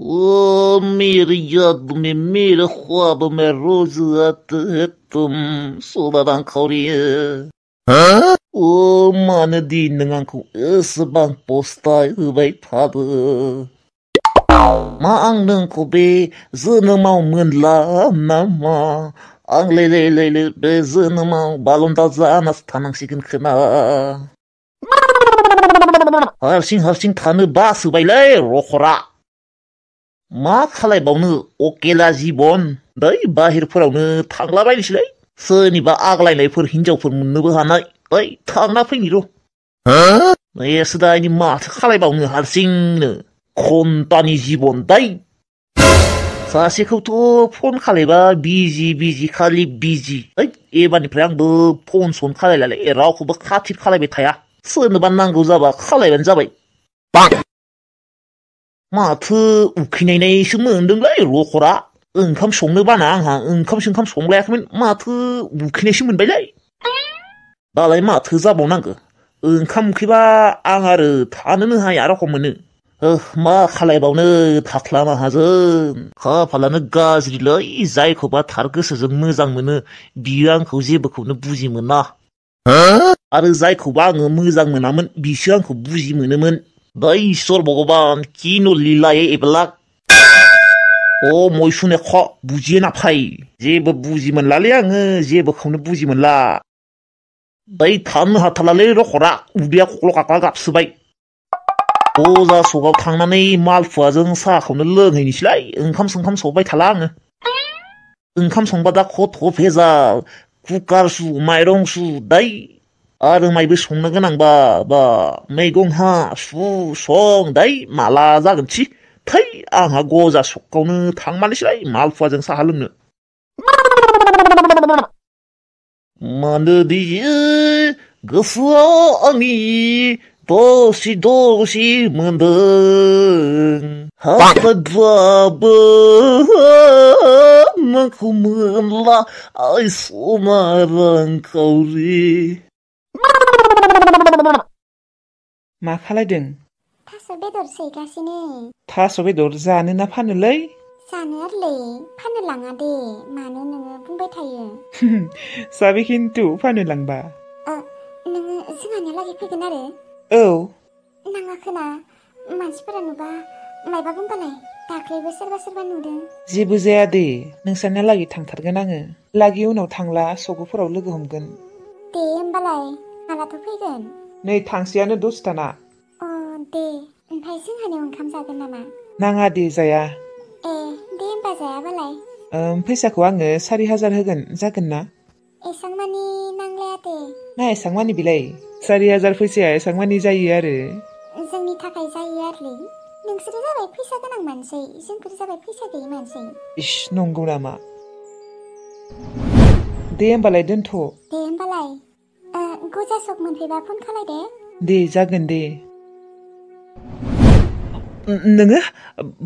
ओ मेरी याद में मेरे ख्वाब में रोज आते है तुम सोदारांखावरि ओ मानोदि नों आंखौ एसेबां पस्ताय होबाय थादो मा आं नोंखौ बे जोनोमाव मोनला नामा आं ले बे जोनोमाव बालन्दा जानासो थानांसिगोन खोमा हारसिं थानो बासोबायलै रखरा मा खालायबावनो अकेला जिबन दै बाहेरफोरावनो थांलाबायनोसैलै सोरनिबा आग्लायनायफोर हिनजावफोर मोननोबो हानाय दै थांना फैनि र' एसे दायनि माथो खालायबावनो हारसिंनो घन्टानि जिबन दै सासेखौथ' फन खालायबा बिजि खालि बिजि ओइ एबारनिफ्राय आंबो फन सन खालायलालै रावखौबो खाथिर खालायबाय थाया सोरनोबा नांगौ जाबा खालायबानो जाबाय माथो उखैनायसो मोनदोंलै रखरा ओंखाम संनो बाना आंहा ओंखाम संलायाखैमोन माथो उखैनायसो मोनबायलै दालाय माथो जाबावनांगौ ओंखाम उखैबा आं आरो थानोनो हाया रखम मोनो मा खालायबावनो थाख्ला माहाजोन खाफालानो गाज्रिलै जायखौबा थार गोसोजों मोजां मोनो बियो आंखौ जेबोखौनो बुजि मोना आरो जायखौबा आङो मोजां मोनामोन बिसो आंखौ बुजि मोनोमोन दै ईश्वर भगवान किनु लीलाये एबलाक ओ मयसुने ख बुजियो ना फाय जेबो बुजि मोनलालै आङो जेबोखौनो बुजि मोनला दै थानो हाथारलालै रखरा उदैया कक्ल' काक्ला गाबसोबाय अजा सगाव थांनानै मालफुवाजों साहाखौनो लोंहैनोसैलाय ओंखाम संबाय थाला आङो ओंखाम संबा दा खथ' भेजाल कुकार सु माइरं सु दै आरो माइबो संनो गोनांबा बा मैगं हा सु सं दै माला जागोनथि थै आंहा गजा सकावनो थांमारनोसैलाय मालफुवाजों साहा लोंनो मानोदि गोसोआव आंनि दसि मोनदों हास्थायब्लाबो नोंखौ मोनला आइ सना रांखावरि मा खालायदों थास' बेदर सैगासिनो थास' बेदर जानो ना फानोलै जानो आरोलै फाननो लाङा दे मानो नोङो बुंबाय थायो जाबे खिन्थु फाननो लांबा नोङो जोंहानियालागै फैगोन आरो औ नाङा खोना मानसिफोरा नुबा मायबा बुंबालाय दाख्लैबो सोरबा नुदों जेबो जाया दे नोंसानिया लागै थांथारगोन आङो लागै उनाव थांला सगुफोराव लोगो हमगोन दे होमबालाय मालाथो फैगोन नै थांसैयानो दसथाना दे ओमफ्राय जोंहानियाव ओंखाम जागोन नामा नाङा दे जाया दे होमबा जायाबालाय फैसाखौ आङो 4000 होगोन जागोन ना एसां मानि नांलाया दे मा एसां मानि बिलाय 4000 फैसाया एसां मानि जायो आरो जोंनि थाखाय जायो आरोलै नोंसोरो जाबाय फैसा गोनां मानसि जोंफोर जाबाय फैसा गैयै मानसि इस नंगौ नामा दे होमबालाय दोनथ' दे होमबालाय गजा सक मोनफैबा फन खालायदे दे जागोन दे नोङो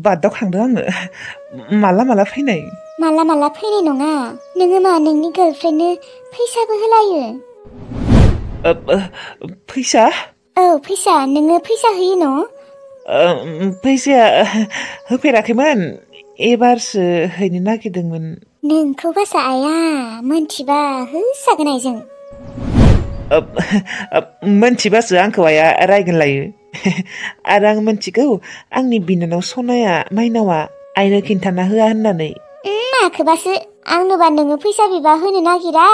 बादाव खांदों आङो माला फैनाय माला फैनाय नङा नोङो मा नोंनि गार्लफ्रेन्डनो फैसाबो होलायो फैसा औ फैसा नोङो फैसा होयो न फैसाया होफेराखैमोन एबारसो हैनो नागिरदोंमोन नोंखौ बासा आया मोनथिबा होसागोन आइजों मोनथिबासो आंखौ आया रायगोन लायो आरो आं मोनथिगौ आंनि बिनानाव सनाया माइनावा आइनो खिन्थाना होआ होननानै माखोबासो आंनोबा नोङो फैसा बिबा होनो नागिरा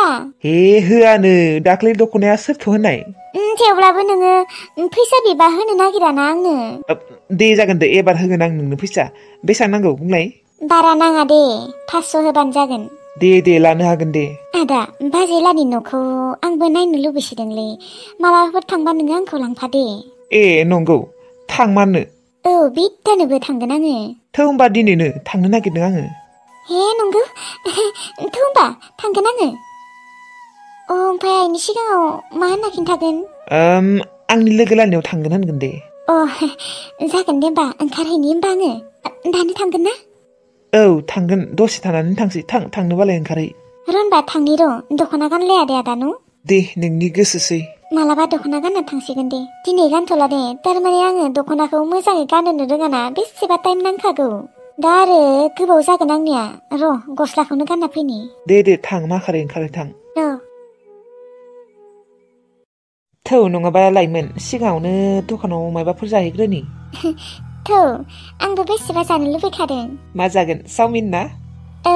हे होआनो दाख्लै दख'नाया सोरथ' होनाय थेवब्लाबो नोङो फैसा बिबा होनो नागिराना आंनो दे जागोन दे एबार होगोन आं नोंनो फैसा बेसेबां नांगौ बुंलाय बारा नाङा दे 500 होबानो जागोन दे लानो हागोन दे आदा बाजैलानि न'खौ आंबो नायनो लुबैसोदोंलै मालाबाफोर थांबा नोङो आंखौ लांफा दे नंगौ थांमारनो औ बिद्दानोबो थांगोन आङो थौ होमबा दिनैनो थांनो नागिरदों आङो हे नंगौ थौ होमबा थांगोन आङो ओमफ्राय आइनि सिगाङाव मा होनना खिन्थागोन आंनि लोगो लानियाव थांगोन होनगोन दे जागोन दे होमबा ओंखारहैनि होमबा आङो दानो थांगोन ना औ थांगोन दसे थानानै थांसै थांनोबालाय ओंखारहै र' होनबा थांनि र' दख'ना गानलाया दे आदा न दे नोंनि गोसोसै मालाबा दख'ना गानना थांसिगोन दे दिनै गानथ'ला दे थारमाने आङो दख'नाखौ मोजाङै गाननो रोङाना बेसेबा टाइम नांखागौ दा आरो गोबाव जागोन आंनिया र' गस्लाखौनो गानना फैनि दे थां माखारै ओंखारो थां र' थौ नङाबा लाइमोन सिगाङावनो दखानाव मायबाफोर जाहैग्रोनि थौ आंबो बेसेबा जानो लुबैखादों मा जागोन चावमिन ना औ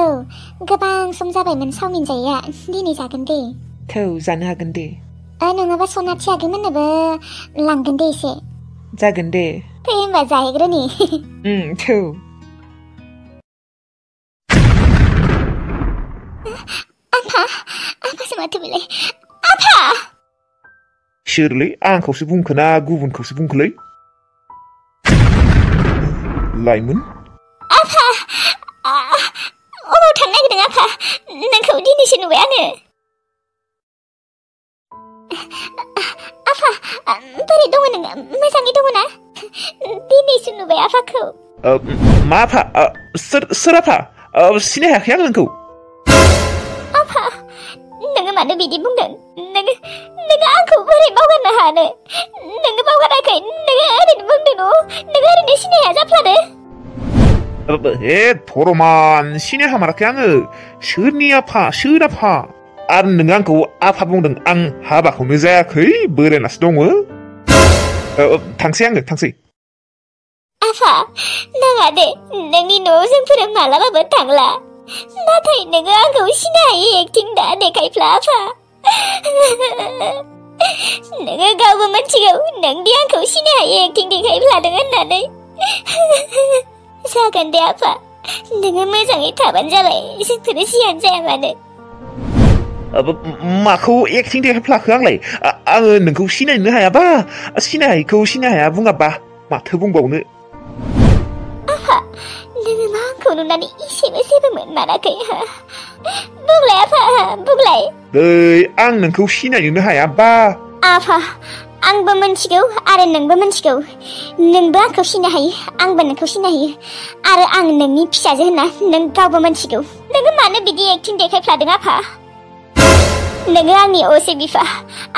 गोबां सम जाबायमोन चावमिन जायैया दिनै जागोन दे थौ जानो हागोन दे नङाबा सनाथि आगैमोननोबो लांगोन दे एसे जागोन दे फै होनबा जाहैग्रोनि थौ आफासो माथो बेलाय आफा सोरलै आंखौसो बुंखोना गुबुनखौसो बुंखोलै लाइमोन आफा अबाव थांनो नागिरदों आफा नोंखौ दिनैसो नुबाय आङो आफा बोरै दङ नोङो मोजाङै दङ ना दिनैसो नुबाय आफाखौ मा आफा सोर आफा सिनाय हायाखै आं नोंखौ आफा नोङो मानो बिदि बुंदों नोङो आंखौ बोरै बावगारनो हानो नोङो बावगाराखै नोङो ओरैनो बुंदों नोङो ओरैनो सिनाया जाफ्लादो थरमान सिनाय हामाराखै आङो सोरनि आफा सोर आफा आरो नोङो आंखौ आफा बुंदों आं हाबाखौनो जायाखै बोरायनासो दङ थांसै आङो थांसै आफा नाङा दे नोंनि न'आव जोंफोर मालाबाबो थांला नाथाय नोङो आंखौ सिनायै एक्टिं दा देखायफ्ला आफा नोङो गावबो मिथिगौ नोंदि आंखौ सिनायै एक्टिं देखायफ्लादों होननानै जागोन दे आफा नोङो मोजाङै थाबानो जाबाय जोंफोर जियानो जाया मानो माखौ एक्टिं देखायफ्लाखो आंलाय आङो नोंखौ सिनायनो हायाबा सिनाय हायिखौ सिनाय हाया बुङाबा माथो बुंबावनो आफा नोङो मा आंखौ नुनानै इसेबो जेबो मोनमाराखै बुंलाय आफा बुंलाय आं नोंखौ सिनायनोनो हायाबा आफा आंबो मिथिगौ आरो नोंबो मिथिगौ नोंबो आंखौ सिनाय हायो आंबो नोंखौ सिनाय हायो आरो आं नोंनि फिसाजो होनना नों गावबो मिथिगौ नोङो मानो बिदि एक्टिं देखायफ्लादों आफा नोङो आंनि असे बिफा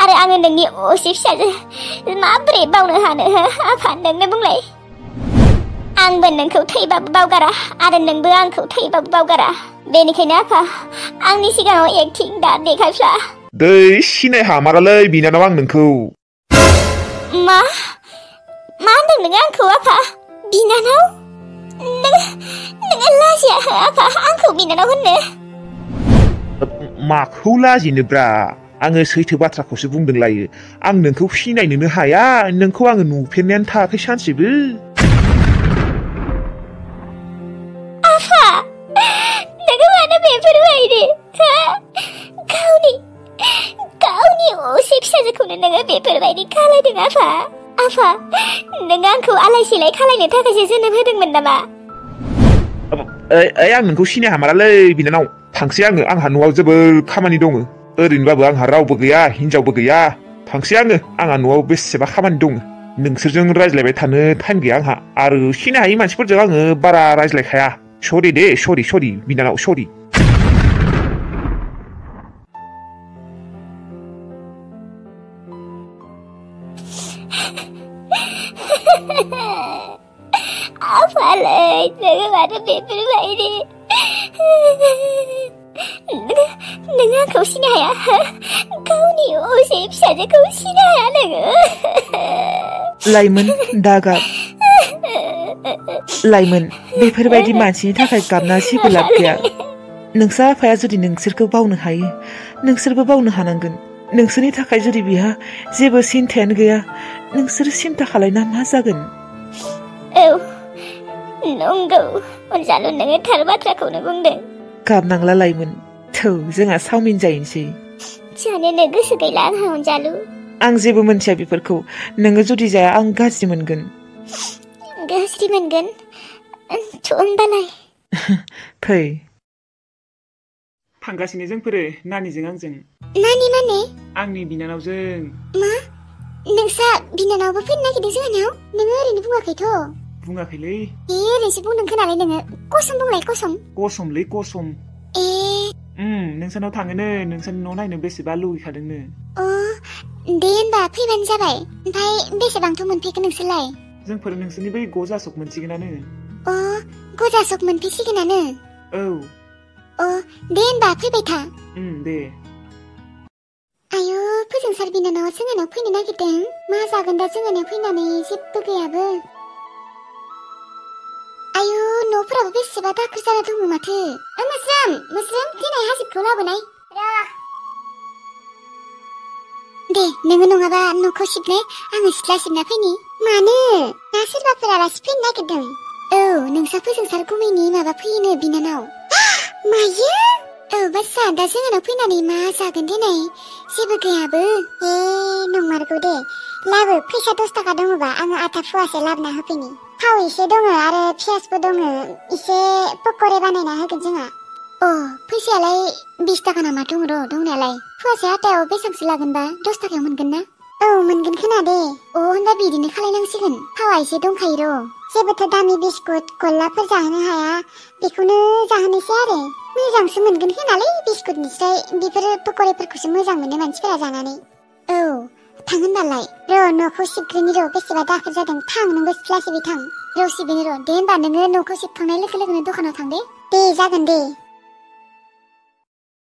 आरो आङो नोंनि असे फिसाजो माबोरै बावनो हानो आफा नोंनो बुंलाय आंबो नोंखौ थैबाबो बावगारा आरो नोंबो आंखौ थैबाबो बावगारा बेनिखायनो आफा आंनि सिगाङाव एक्टिं दा देखायफ्ला सिनाय हामारालै बिनानाव आं नोंखौ मा होनदों नोङो आंखौ आफा बिनानाव नोङो लाजिया आफा आंखौ बिनानाव होननो माखौ लाजिनोब्रा आङो सैथो बाथ्राखौसो बुंदों लायो आं नोंखौ सिनायनोनो हाया नोंखौ आङो नुफेरनायानो थायाखै सानसेबो आफा नोङो मानो बेफोरबायदि गावनि असे फिसाजोखौनो नोङो बेफोरबायदि खालायदों आफा नोङो आंखौ आलाय सिलाय खालायनो थाखायसो जोनोम होदोंमोन नामा आं नोंखौ सिनाय हामारालै बिनानाव थांसै आङो आंहा न'आव जोबोर खामानि दङ ओरैनोबाबो आंहा रावबो गैया हिनजावबो गैया थांसै आंहा न'आव बेसेबा खामानि दङ नोंसोरजों रायज्लायबाय थानो टाइम गैया आंहा आरो सिनाय हायै मानसिफोरजों आङो बारा रायज्लायखाया सरि दे सरि बिनानाव सरि आफालै नोङो मानो बेफोरबायदि नोङो आंखौ सिनाय हाया गावनि असे फिसाजोखौ सिनाय हाया नोङो लाइमोन दागाब लाइमोन बेफोरबायदि मानसिनि थाखाय गाबना जेबो लाब गैया नोंसा आफाया जुदि नोंसोरखौ बावनो हायो नोंसोरबो बावनो हानांगोन नोंसोरनि थाखाय जुदि बिहा जेबो सिन्थायानो गैया नोंसोर सिन्था खालायना मा जागोन औ नंगौ अनजालु नोङो थार बाथ्राखौनो बुंदों गाबनांला लाइमोन थौ जोंहा चावमिन जाहैनोसै जानोनो गोसो गैला आंहा अनजालु आं जेबो मोनथिया बेफोरखौ नोङो जुदि जाया आं गाज्रि मोनगोन होनबालाय फै थांगासिनो जोंफोरो नानिजों आंजों नानि माने आंनि बिनानावजों मा नोंसा बिनानावबो फैनो नागिरदों जोंहानाव नोङो ओरैनो बुङाखैथ' बुङाखैलै ओरैनोसो बुंदों खोनालाय नोङो कसम बुंलाय कसम कसमलै कसम नोंसानाव थाङोनो नोंसानि न' नायनो बेसेबा लुगैखादोंनो दे होनबा फैबानो जाबाय ओमफ्राय बेसेबांथ' मोनफैगोन नोंसोरलाय जोंफोर नोंसोरनि बै गजासक मोनसिगोनानो गजासक मोनफैसिगोनानो औ दे होनबा फैबाय था दे आयु फोजोंसार बिनानावा जोंहानाव फैनो नागिरदों मा जागोन दा जोंहानाव फैनानै जेबो गैयाबो आयु न'फोराबो बेसेबा दाखोर जाना दङ माथो मोस्रोम दिनै हासिबखौ लाबोनाय दे नोङो नङाबा न'खौ सिबनो आङो सिथ्ला सिबना फैनि मानो ना सोरबाफोर आलासि फैनो नागिरदों औ नोंसा फोजोंसार गुमैनि माबा फैयोनो बिनानाव मायो बासा दा जोंहानाव फैनानै मा जागोन दिनै जेबो गैयाबो नंमारगौ दे लाबो फैसा 10 थाखा दङबा आङो आटा फुवासे लाबोना होफैनि थाव एसे दङ आरो पियासबो दङ एसे पक'रे बानायना होगोन जोंहा फैसायालाय 20 थाखा नामा दङ र' दंनायालाय फुवासे आटायाव बेसेबांसो लागोनबा 10 थाखायाव मोनगोन ना मोनगोन खोना दे होनबा बिदिनो खालायनांसिगोन थावा एसे दंखायो र' जेबोथ' दामि बिस्कुट गल्लाफोर जाहोनो हाया बेखौनो जाहोनोसै आरो मोजांसो मोनगोन खोनालै बिस्कुटनिफ्राय बेफोर पक'रेफोरखौसो मोजां मोनो मानसिफोरा जानानै थां होनबालाय र' न'खौ सिबग्रोनि र' बेसेबा दाखोर जादों थां नोंबो सिथ्ला सिबि थां र' सिबिनि र' दे होनबा नोङो न'खौ सिबखांनाय लोगो लोगोनो दखानाव थां दे जागोन दे